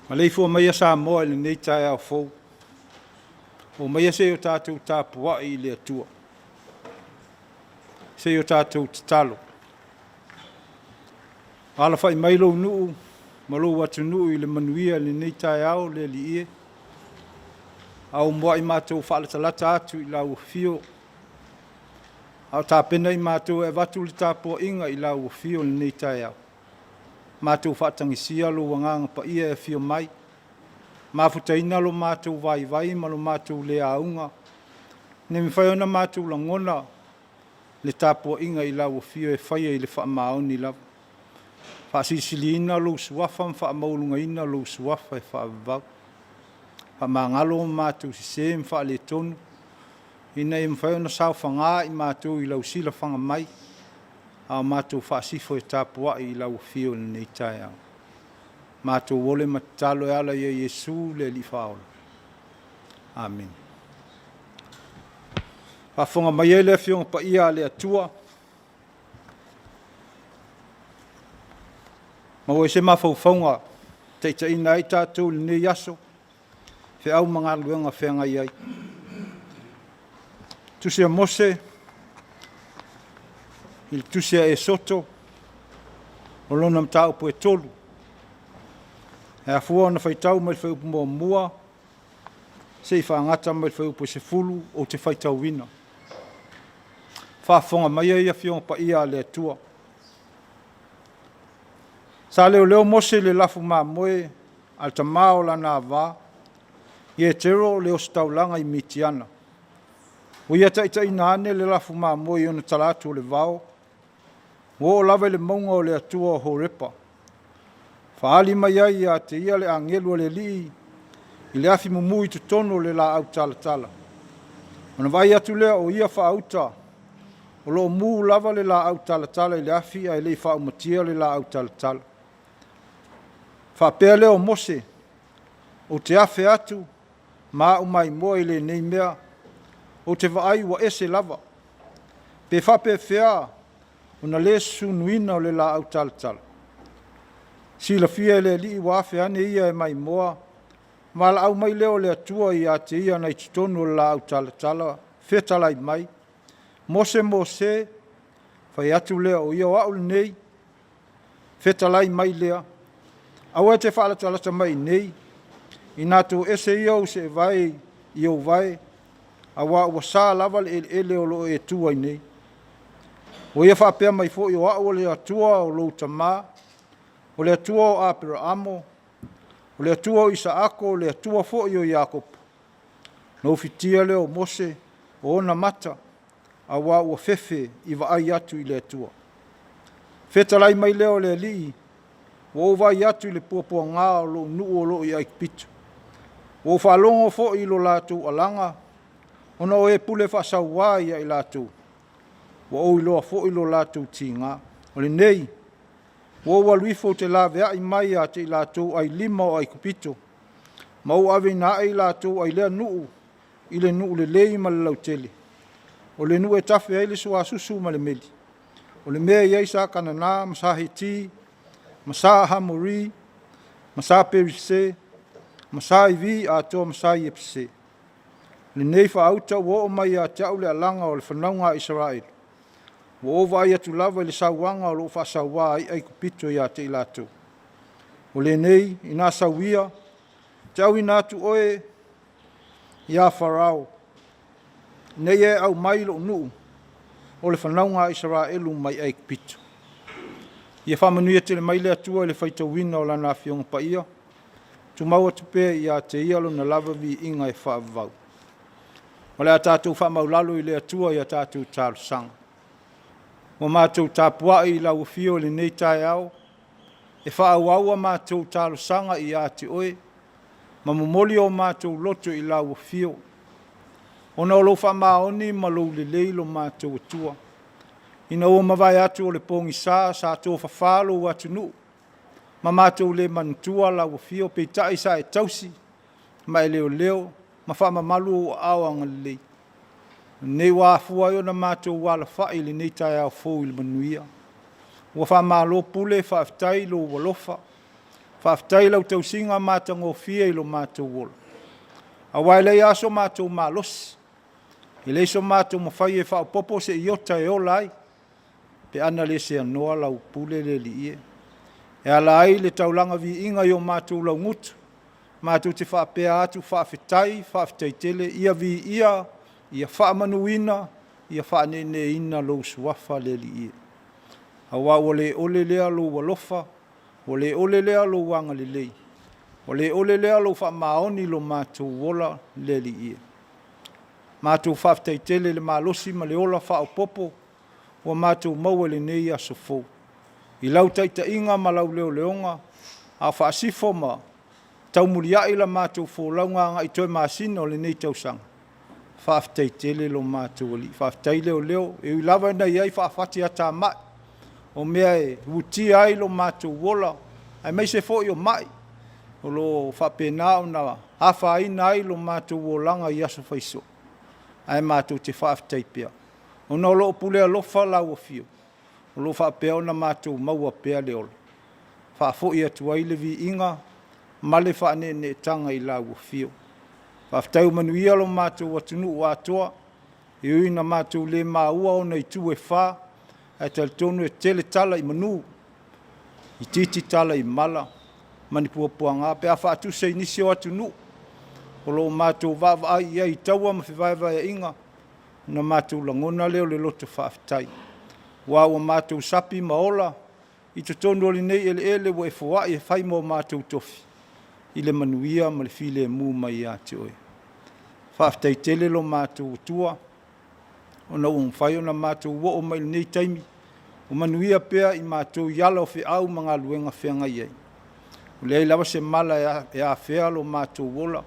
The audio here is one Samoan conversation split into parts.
Maleifua maia Samoa i lenei taeao fou. Omaia se i o tatou tapuai i le Atua. Se i o tatou tatalo. Alafai mai lou nuu ma lou atunuu i le manuia i lenei taeao, le Alii e. A o muai matou faalatalata atu i lau afio, a o tapena i matou e avatu le tapuaiga i lau afio i lenei taeao, matou faatagisia lou Agaga Paia e afio mai, mafutaina lo matou vaivai ma lo matou le auga, ina ia mafai ona matou lagona le tapuaiga i lau afio e faia i le faamaoni lava. Faasilisiliina lou suafa ma faamaualugaina lou suafa e faavavau. Faamagalo matou sese ma faaletonu, ina ia mafai ona saofaga i matou i lau silafaga mai, a o matou faasifo e tapuai i lau afio i lenei taeao. Matou ole ma tatalo e ala ia Iesu le Alii Faaola. Amene. Faafofoga mai e le Afioga Paia a le Atua, maua ai se mafaufauga e taitaiina ai tatou i lenei aso, feau ma galuega feagai ai. Tusi a Mose i le Tusi a Esoto, o lona mataupu e 3, e afua ona faitau mai le fuaiupu 1 seia faagata mai le fuaiupu e 10 ou te faitauina. Faafofoga maia ia Afioga Paia a le Atua. Sa leoleo Mose i le lafu mamoe a le tama o lana ava, Ietero le ositaulaga i Mitiana. Ua ia taitaiina ane le lafu mamoe i ona talaatu o le vao, ua oo lava i le mauga o le Atua o Horepa. Faaali mai ai ia te ia le agelu a le Alii i le afi mumu i totonu o le laau talatala. Ona vaai atu lea o ia faauta, o lo o mu lava le laau talatala i le afi ae le i faaumatia le laau talatala. Faapea lea o Mose, ou te afe atu ma au maimoa i lenei mea, ou te vaai ua ese lava. Pe faapefea ona le susunuina o le laau talatala. Silafia e le Alii ua afe ane ia e maimoa, valaau mai lea o le Atua ia te ia nai totonu o le laau talatala, fetalai mai, Mose, Mose, fai atu lea o ia o au lenei, fetalai mai lea, aua e te faalatalata mai i nei, ina toese ia ou seevae i ou vae, aua ua sa lava le eleele o lo o e tu ai nei. Ua ia faapea mai foi, o au o le Atua o lou tama, o le Atua o Aperaamo, o le Atua o Isaako, o le Atua foi o Iakopo. Na ufitia lea o Mose o ona mata, aua ua fefe i vaai atu i le Atua. Fetalai mai lea o le Alii, ua ou vaai atu i le puapuaga o lou nuu o lo o i Aikupito. Ua ou faalogo foi i lo latou alaga, ona o e pule faasauā ia i latou. Ua ou iloa foi lo latou tiga. O lenei, ua ou alu ifo ou te laveai mai ia te i latou ailima o Aikupito, ma ou aveina ae i latou ai lea nuu i le nuu lelei ma le lautele, o le nuu e tafe ai le suasusu ma le meli, o le mea e i ai sa Kanana ma sa Hiti ma sa Hamori ma sa Perise ma sa Ivi atoa ma sa Iepuse. Lenei faauta ua oo mai ia te au le alaga o le fanauga a Isaraelu, ua ou vaai atu lava i le sauaga o lo o faasauā ai Aikupito ia te i latou. O lenei, ina sau ia, te auina atu oe ia Farao, ina ia e aumai lou nuu o le fanauga a Isaraelu mai Aikupito. Ia faamanuia tele mai le Atua i le faitauina o Lana Afioga Paia, tumau atu pea ia te Ia Lona lava viiga e faavavau. O le a tatou faamaulalo i le Atua i a tatou talosaga. Ua matou tapuai i lau afio i lenei taeao, e faaauau a matou talosaga ia te Oe ma momoli o matou loto i lau afio, ona o lou faamaoni ma lou lelei lo matou Atua, ina ua mavae atu o le pogisa sa tofafa lou atunuu ma matou le manatua lau afio, peitai sa e tausi ma e leoleo ma faamamalu ou aao agalelei. O lenei ua afua ai ona matou alafai i lenei taeao fou i le manuia. Ua faamalo pule, faafetai i lou alofa, faafetai i lau tausiga matagofie i lo matou ola, aua e leai lava so matou malosi, e leai so matou mafai e faaopoopo se iota e ola ai, pe ana le seanoa lau pule le Alii e. E ala ai le taulaga viiga i o matou laugutu, matou te faapea atu, faafetai, faafetai tele, ia viia, ia faamanuina, ia faaneeneeina lou Suafa le Alii e. Aua ua le ole lea lou alofa, ua le ole lea lou agalelei, ua le ole lea lou faamaoni i lo matou ola le Alii e. Matou faafetai tele i le malosi ma le ola faaopoopo ua matou maua i lenei aso fou, i lau taitaiga ma lau leoleoga, a o faasifo ma taumuliai la matou folauga agai i toe masina o lenei tausaga. Faafetai tele lo matou Alii, faafetai leoleo, e ui lava ina i ai faafatiatamai, o mea e utia ai lo matou ola, aemaise foi o mai o lo o faapena ona afaina ai lo matou olaga i aso faisoo, ae matou te faafetai pea, ona o lo o pule alofa lau Afio, o lo o faapea ona matou maua pea le ola. E faafoi atu ai le viiga ma le faaneeneetaga i lau Afio. Faafetai ua manuia lo matou atunuu atoa, e ui ina matou le maua ona itu e fa, ae talitonu e tele tala i manu, itiiti tala i mala ma ni puapuaga pe a faatusa i nisi o atunuu o lo o matou vaavaai i ai i taua ma fevaevaeaiga, ona matou lagona lea o le loto faafetai, aua ua matou sapi ma ola i totonu o lenei eleele ua e foai e fai ma o matou tofi i le manuia ma le filemu mai ia te oe. Faafetai tele lo matou Atua ona ua mafai ona matou oo mai i lenei taimi, ua manuia pea i matou i ala o feau ma galuega feagai ai. Ua leai lava se mala e afea lo matou ola,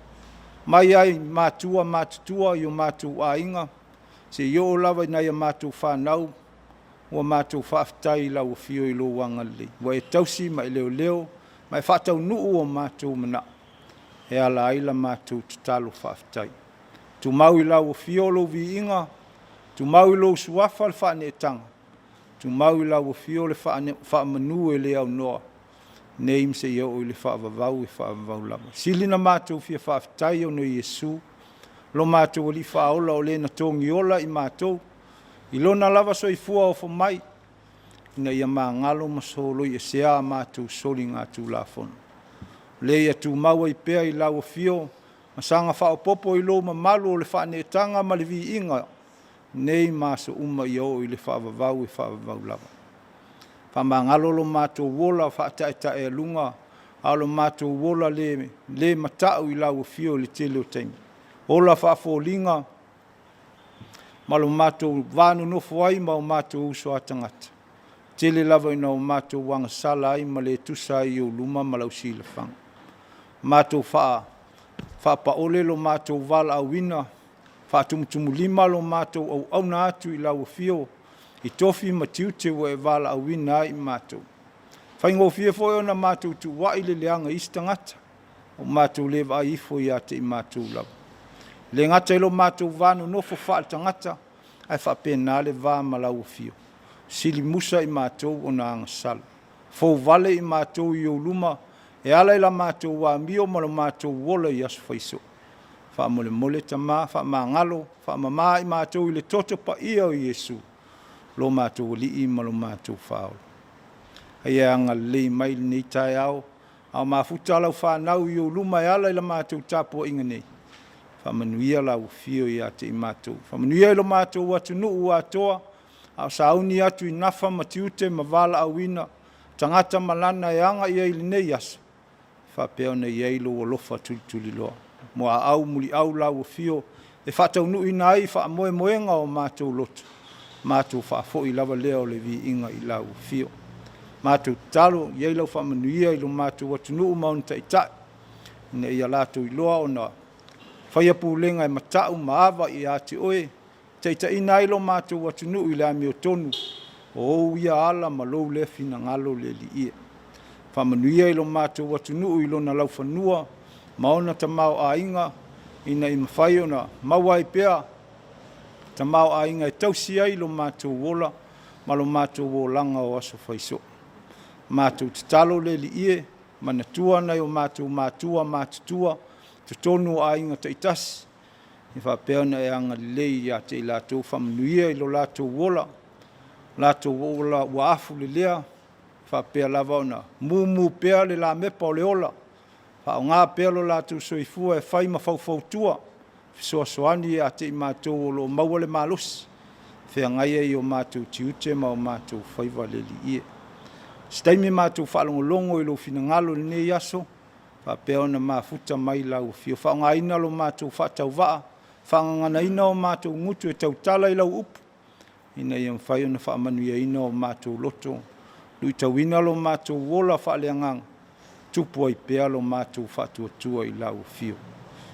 mai lava i matua matutua i o matou aiga, seia oo lava i nai a matou fanau, ua matou faafetai i lau Afio i lou agalelei, ua e tausi ma e leoleo ma e faataunuu o matou manao e ala ai la matou tatalo faafetai. Tumau i lau Afio lou viiga, tumau i lou Suafa le faaneetaga, tumau i lau Afio le faamanu e le aunoa nei ma seia oo i le faavavau e faavavau lava. E sili ona matou fia faafetai ona o Iesu lo matou Alii Faaola, o Le na togiola i matou i Lona lava soifua ofo mai, ina ia magalo ma soloiesea a matou soligatulafono. O Le ia tumau ai pea i lau Afio ma saga faaopoopo i lou mamalu o le faaneetaga ma le viiga nei ma aso uma ia oo i le faavavau e faavavau lava. Faamagalo lo matou ola faataetaealuga, a o lo matou ola le matau i lau Afio i le tele o taimi, ola faafoliga ma lo matou va nonofo ai ma o matou uso a tagata. E tele lava ina o matou agasala ai ma le tusa ai i ou luma ma lau silafaga. Matou faapaole lo matou valaauina, faatumutumulima lo matou auauna atu i lau Afio i tofi ma tiute ua e valaauina ai i matou. E faigofie foi ona matou tuuai le leaga i isi tagata, ua matou le vaai ifo ia te i matou lava. E le gata i lo matou va nonofo faaletagata, ae faapena le va ma lau Afio, sili musa i matou ona agasala, fouvale i matou i ou luma e ala i la matou amio ma lo matou ola i aso faisoo. Faamolemole Tama, faamagalo, faamama i matou i le toto paia o Iesu, lo matou Alii ma lo matou Faaola. Ia e agalelei mai i lenei taeao, a o mafuta lau fanau i ou luma e ala i la matou tapuaiga nei, faamanuia lau Afio ia te i matou. Faamanuia i lo matou atunuu atoa, a o sauni atu i nafa ma tiute ma valaauina, tagata ma lana e aga i ai i lenei aso, faapea ona i ai lou alofa tulituliloa. Muaau muliau lau Afio e faataunuuina ai faamoemoega o matou loto, matou faafoi lava lea o le viiga i lau Afio. Matou tatalo, i ai lau faamanuia i lo matou atunuu ma ona taitai, ina ia latou iloa ona faia pulega e matau ma ava ia te oe, taitaiina ai lo matou atunuu i le amiotonu, o ou ia ala ma lou lea finagalo le Alii e. Faamanuia i lo matou atunuu i lona laufanua ma ona tamaoaiga, ina ia mafai ona maua ai pea tamaoaiga e tausi ai lo matou ola ma lo matou olaga o aso faisoo. Matou tatalo le Alii e, manatua nai o matou matua matutua i totonu o aiga taitasi, ia faapea ona e agalelei ia te i latou, faamanuia i lo latou ola, latou ola ua afulelea, faapea lava ona mumu pea le lamepa o le ola, faaaoga pea lo latou soifua e fai ma faufautua, fesoasoani ia te i matou o lo o maua le malosi e feagai ai i o matou tiute ma o matou faiva le Alii e. O se taimi matou faalogologo i lou finagalo i lenei aso, faapea ona mafuta mai i lau afio, faaaogaina lo matou faatauvaa, faagaganaina o matou gutu e tautala i lau upu, ina ia mafai ona faamanuiaina o matou loto, luitauina lo matou ola faaleagaga, tupu ai pea lo matou faatuatua i lau afio.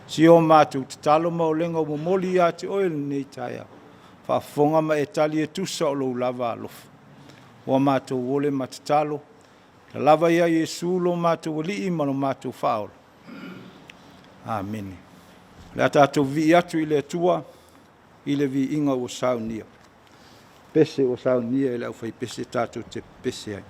Si o matou tatalo ma olega ua momoli ia te oe i lenei taeao, faafofoga ma e tali e tusa o lou lava alofa. Ua matou ole ma tatalo, ia lava ia Iesu lo matou Alii ma lo matou Faaola. Amene. O le a tatou vivii atu i le Atua i le viiga ua saunia, pese ua saunia e le aufaipese tatou te pepese ai.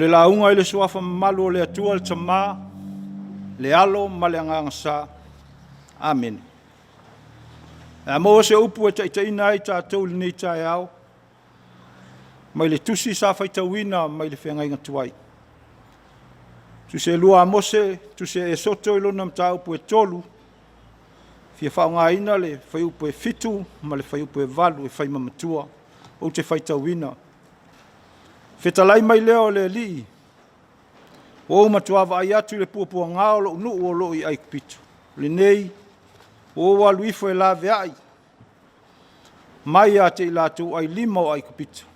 le lauga i le suafa mamalu o le Atua le Tama, le Alo ma le Agaga Sa. Amene. A maua se upu e taitaiina ai tatou i lenei taeao, mai le tusi sa faitauina mai le feagaiga tuai. Tusi e 2 a Mose, tusi a Esoto i lona mataupu e 3, fia faaaogaina le fuaiupu e 7 ma le fuaiupu e 8 e fai ma matua, ou te faitauina. Fetalai mai lea o le Alii, ua ou matua vaai atu i le puapuaga o lou nuu o lo o i Aikupito, lenei ua ou alu ifo e laveai mai ia te i latou ailima o Aikupito,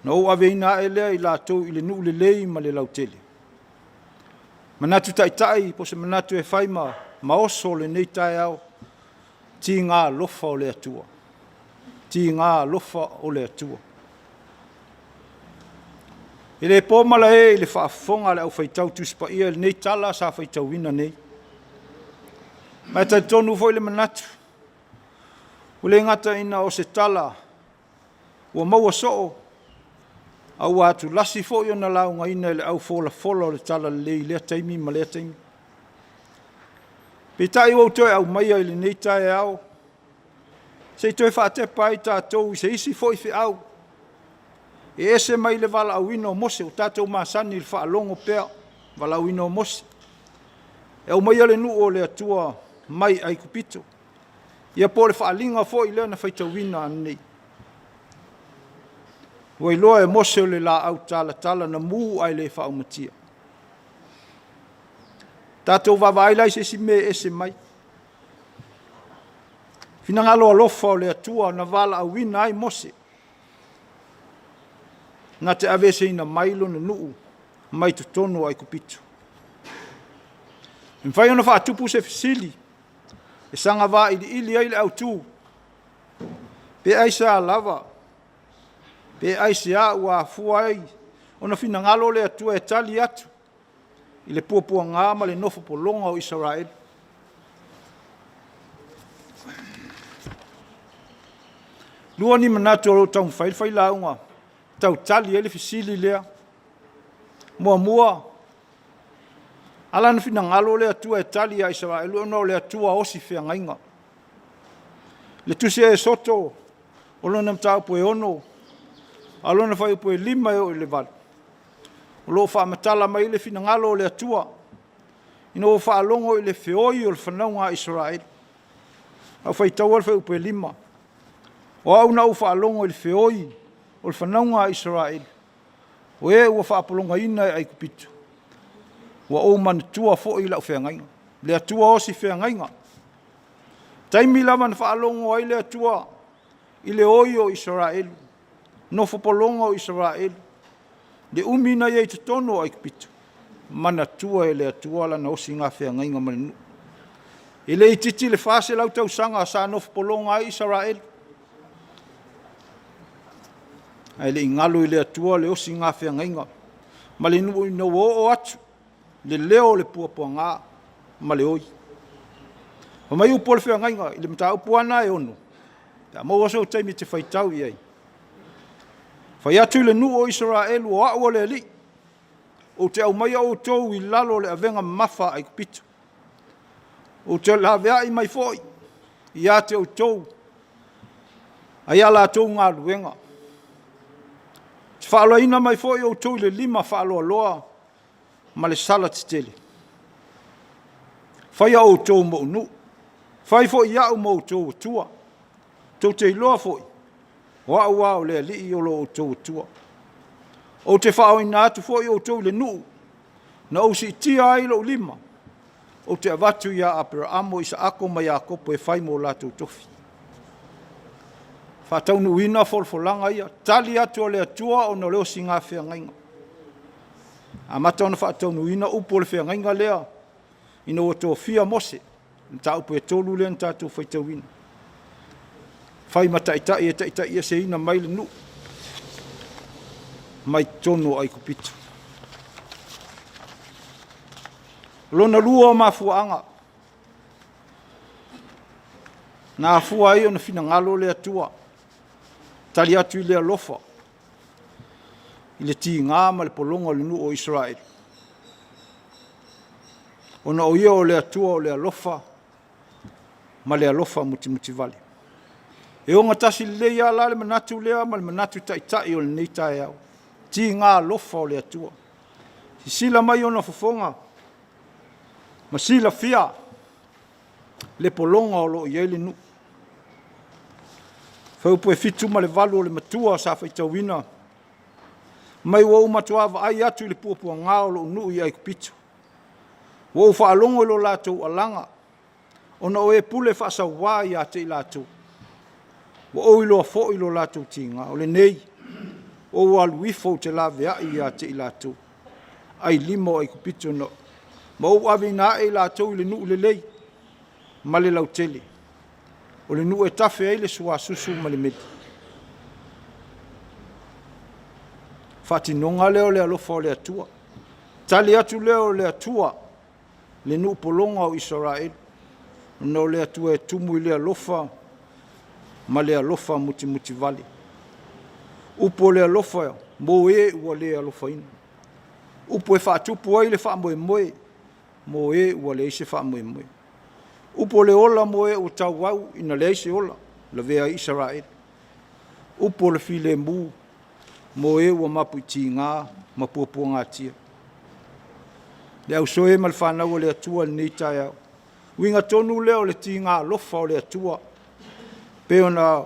ona ou aveina ae lea i latou i le nuu lelei ma le lautele. Manatu taitai po o se manatu e fai ma oso o lenei taeao, tiga alofa o le Atua, tiga alofa o le Atua. E le po malae i le faafofoga a le aufaitau Tusi Paia i lenei tala sa faitauina nei. Ma e talitonu foi le manatu, ua le gata ina o se tala ua maua soo, a ua atulasi foi ona laugaina e le au folafola o le talalelei i lea taimi ma lea taimi. Peitai ua ou toe aumaia i lenei taeao se i toe faatepa ai tatou i se isi foi feau e ese mai le valaauina o Mose, ua tatou masani i le faalogo pea, valaauina o Mose e aumaia le nuu o le Atua mai Aikupito, ia po o le faaaliga foi lea na faitauina ananei. Ua iloa e Mose o le laau talatala na mu ae le faaumatia. Tatou vaavaai la i se isi mea e ese mai. Finagalo alofa o le Atua na valaauina ai Mose, na te aveeseina mai lona nuu mai totonu o Aikupito. E mafai ona faatupu se fesili e saga vailiili ai le autu, pe aisea lava, pe aisea ua afua ai ona finagalo le Atua e tali atu i le puapuaga ma le nofo pologa o Isaraelu. E 2 ni manatu o lo o taumafai ai le failauga e tau tali ai le fesili lea. Muamua, ala ona finagalo le Atua e tali ia Isaraelu ona o le Atua osi feagaiga. I le tusi a Esoto o lona mataupu e 6 a o lona fuaiupu e 5 e oo i le 8, o lo o faamatala mai ai le finagalo o le Atua ina ua faalogo i le feoi o le fanauga a Isaraelu. A ou faitaua le fuaiupu e 5, “O au na ou faalogo i le feoi o le fanauga a Isaraelu, o e ua faapologaina e Aikupito, ua ou manatua foi lau feagaiga.” Le Atua osi feagaiga. O le taimi lava na faalogo ai le Atua i le oi o Isaraelu, nofo pologa o Isaraelu, le umi na i ai i totonu o Aikupito, manatua e le Atua lana osiga feagaiga ma le nuu. E le itiiti le 400 tausaga sa nofo pologa ai Isaraelu, ae le i galo i le Atua le osiga feagaiga ma le nuu ina ua oo atu le leo o le puapuaga ma le oi. Fai mai upu o le feagaiga i le mataupu lava lena e 6, pe a maua sou taimi e te faitau i ai, fai atu i le nuu o Isaraelu o au o le Alii, ou te aumaia outou i lalo o le avega mamafa a Aikupito, ou te laveai mai foi ia te outou ai a latou galuega. Ou te faaolaina mai foi outou i le lima faaloaloa ma le sala tetele. Faia outou ma ou nuu, fai foi au ma outou Atua. Tou te iloa foi, o au lava o le Alii o lo outou Atua. Ou te faaooina atu foi outou i le nuu na ou siitia ai lou lima ou te avatu ia Aperamo, Isaako ma Iakopo e fai mo latou tofi. Faataunuuina folafolaga ia, tali atu a le Atua ona o le osiga feagaiga. Amata ona faataunuuina upu o le feagaiga lea ina ua tofia Mose, mataupu e 3 lea na tatou faitauina, fai ma taitai e taitaieseina mai le nuu mai totonu o Aikupito. O lona lua o mafuaaga na afua ai ona finagalo le Atua e tali atu i le alofa. i le tiga ma le pologa o le nuu o Isaraelu, ona o Ia o le Atua o le alofa ma le alofa mutimutivale. E ogatasi lelei lava la le manatu lea ma le manatu taitai o lenei taeao, tiga alofa o le Atua. Sisila mai ona fofoga ma silafia le pologa o lo o i ai le nuu. Fuaiupu 7 ma le 8 o le matua sa faitauina, mai ua ou matua vaai atu i le puapuaga o lou nuu i Aikupito, ua ou faalogo i lo latou alaga ona o e pule faasauā ia te i latou, ua ou iloa foi lo latou tiga. O lenei, ua ou alu ifo ou te laveai ia te i latou ailima o Aikupito ma ou aveina ae i latou i le nuu lelei ma le lautele, o le nuu e tafe ai le suasusu ma le meli. Faatinoga lea o le alofa o le Atua. Tali atu lea o le Atua i le nuu pologa o Isaraelu, ona o le Atua e tumu i le alofa ma le alofa mutimutivale. Upu o le alofa mo e ua le alofaina. Upu e faatupu ai le faamoemoe mo e ua leai se faamoemoe. Upu o le ola mo e ua tauau ina leai se ola, lavea ai Isaraelu. Upu o le filemu mo e ua mapuitiga ma puapuagatia. Le auso e ma le fanau a le Atua i lenei taeao, uiga tonu lea o le tiga alofa o le Atua pei ona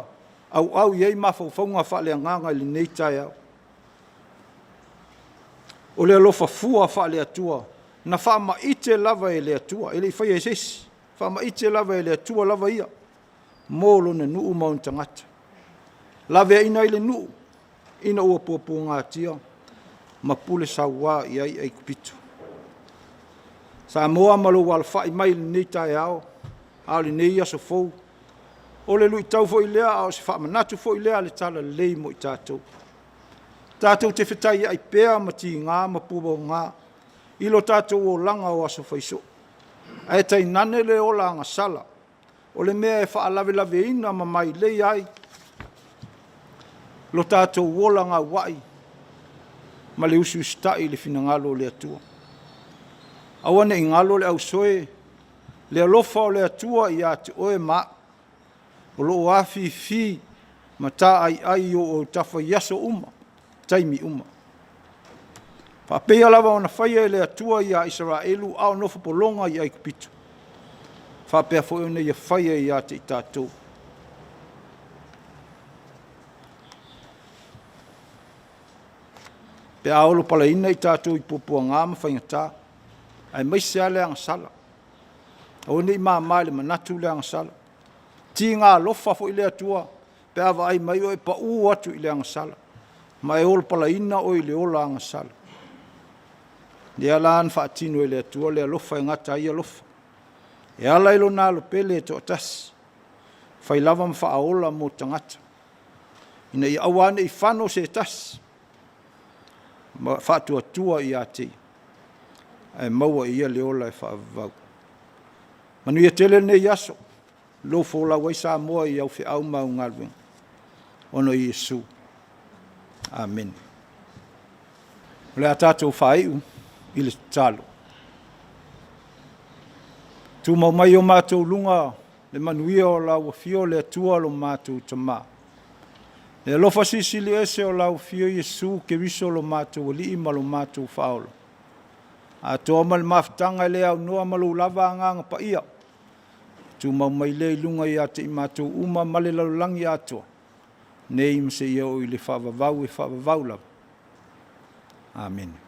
auau i ai mafaufauga faaleagaga i lenei taeao. O le alofa fua faale-Atua na faamaite lava e le Atua, e le i faia e se isi, faamaite lava e le Atua lava ia mo lona nuu ma ona tagata, laveaiina ai le nuu ina ua puapuagatia ma pule saua i ai Aikupito. Samoa ma lou alafai mai i lenei taeao, a o lenei aso fou, o le luitau foi lea a o se faamanatu foi lea a le Talalelei mo i tatou. Tatou te fetaiai pea ma tiga ma puapuaga i lo tatou olaga o aso fai soo, ae tainane le ola agasala, o le mea e faalavelaveina ma mailei ai lo tatou ola gauai ma le usiusitai i le finagalo o le Atua. Aua ne i galo le au soe, le alofa o le Atua ia te oe ma au, o lo o afifi ma taaiai i ou autafa i aso uma, taimi uma. E faapei lava ona faia e le Atua ia Isaraelu a o nofo pologa i Aikupito, e faapea foi ona Ia faia ia te i tatou. Pe a olopalaina i tatou i puapuaga ma faigata, aemaise lava le agasala. Aua ne i mama i le manatu le agasala. Tiga alofa foi le Atua pe a vaai mai o e pau atu i le agasala ma e olopalaina oe i le ola agasala. Lea la na faatino e le Atua le alofa e gata ai alofa, e ala i Lona Alo pele e toatasi, e fai lava ma faaola mo tagata, ina ia aua ne i fano se tasi ma faatuatua ia te Ia, ae maua e ia le ola e faavavau. Manuia tele lenei aso, lou folau ai Samoa i au feau ma au galuega, ona o Iesu. Amene. O le a tatou faaiu i le tatalo. Tumau mai i o matou luga le manuia o lau afio le Atua lo matou Tama. Le alofa silisili ese o lau afio Iesu Keriso lo matou Alii ma lo matou Faaola. Atoa ma le mafutaga e le aunoa ma lou lava Agaga Paia, tumau mai lea i luga ia te i matou uma ma le lalolagi atoa, nei ma seia oo i le faavavau e faavavau lava. Amene.